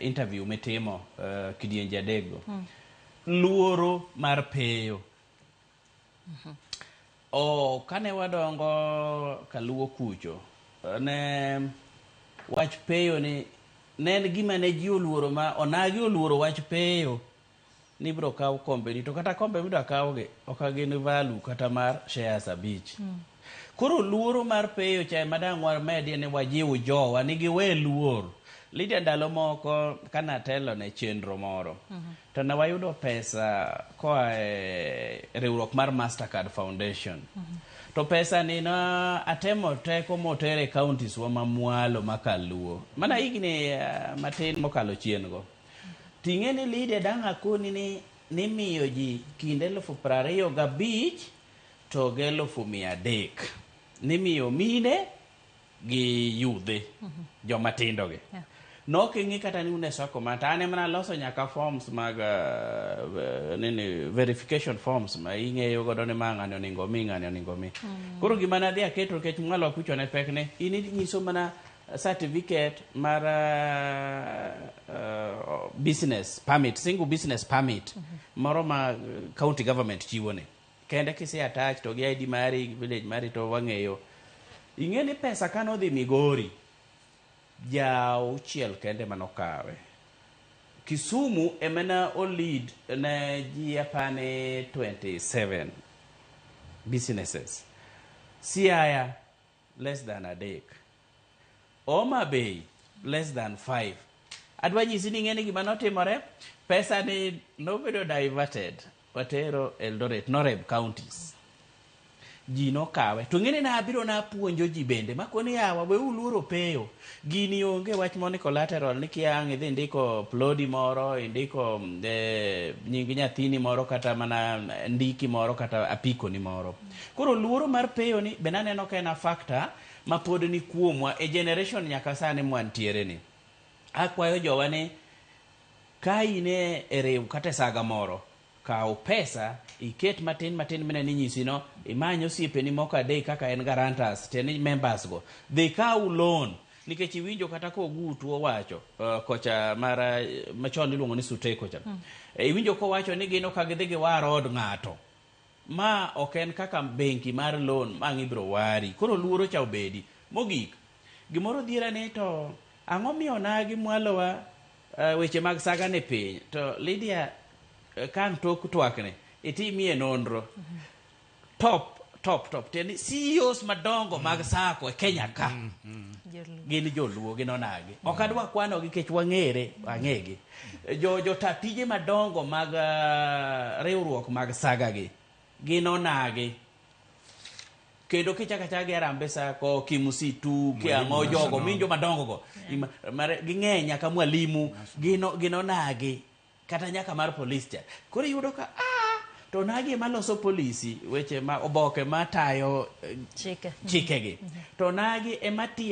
Interview mitimo kidienje adekgo. Luoro mar peyo. Oh, kane wadongo kaluo kucho, ne wach peyo ni ne en gima ne ji oluoro ma onagi oluoro wach peyo ni ibiro kaw kombeni to kata kombe midwa kawgi ok gin value kata mar shares 5. Koro luoro mar peyo cha ema dang' wamedie ni wajiw jowa ni giwe luor. Lydia, ndalo moko kane atelo ne chenro moro to ne wayudo pesa koa e riwruok mar Mastercard Foundation. To pesa ni na atemo teko motere e counties wa mamwalo ma kaluo. Mana higni matin mokalo chien go. Ting'e ni Lydia, dang' akoni ni nimiyo ji kind 25,000 to gi 300,000. Nimiyo mine gi yudhe joma tindo gi. Nok ing'i kata ni un e sacco ma to an ema naloso nyaka forms mag nini, verification forms ma ing'eyo godo ni ma ng'ani oningo mi, ng'ani oningo mi. Koro gima nadhi aketo nikech mwalo kucho ne pek ne in inyiso mana certificate mar business permit, single business permit moro ma county government chiwo ne. Kende kise attach to gi ID mari, village mari to wang'eyo. Ing'e ni pesa kanodhi Migori, ja auchiel kende manokawe. Kisumu ema ne o lead ne ji apani 27 businesses. Siaya less than 3. Homa Bay less than 5. Adwa nyisi ni ing'e ni gima notimore, pesa ni nobedo diverted watero Eldoret, Noreb counties. Ji nokawe. To ing'e ni nabiro napuonjo ji bende makoni yawa we uluoro peyo. Gini onge wach moni collateral ni kia ang' idhi indiko plodi moro, indiko nying nyathini moro kata mana ndiki moro kata apiko ni moro. Koro luoro mar peyo ni bende aneno ka en a factor ma pod ni kuomwa e generation nyaka sani mwantiere ni. Akwayo jowa ni ka in e riw kata e saga moro, kaw pesa iket matin matin mine ni nyisi no, imany osiepeni moko adek kaka en guarantors, tiende ni members go. Dhi kaw loan nikech iwinjo kata Kogutu owacho kocha mar machon iluongo ni Suteko cha. Iwinjo kowacho ni gin ok gidhi giwar od ng'ato. Ma ok en kaka benki mar loan ma ang' ibiro wari. Koro luoro cha obedi. Mogik, gimoro dhiera ni to ang'o miyo onagi mwalowa weche mag saga ni piny. To Lydia, ka ang' tok twakni, itimie nonro. Top, top, top. Tiende ni CEOs madongo mag sacco e Kenya ka. Gin joluo, gin onagi. Ok adwa kwanogi nikech wang'ere, wang'egi. Jo jota tije madongo mag riwruok mag saga gi, gin onagi. Kendo kichako achaka gi Harambee Sacco, Kimsitu, kiang'o jogo, minjo madongo go. Ging'eny nyaka Mwalimu, gin onagi. Kata nyaka mar polis cha. Koro iyudo ka to onagi ema loso polisi, weche ma oboke matayo chike chikegi. To onagi ema tiye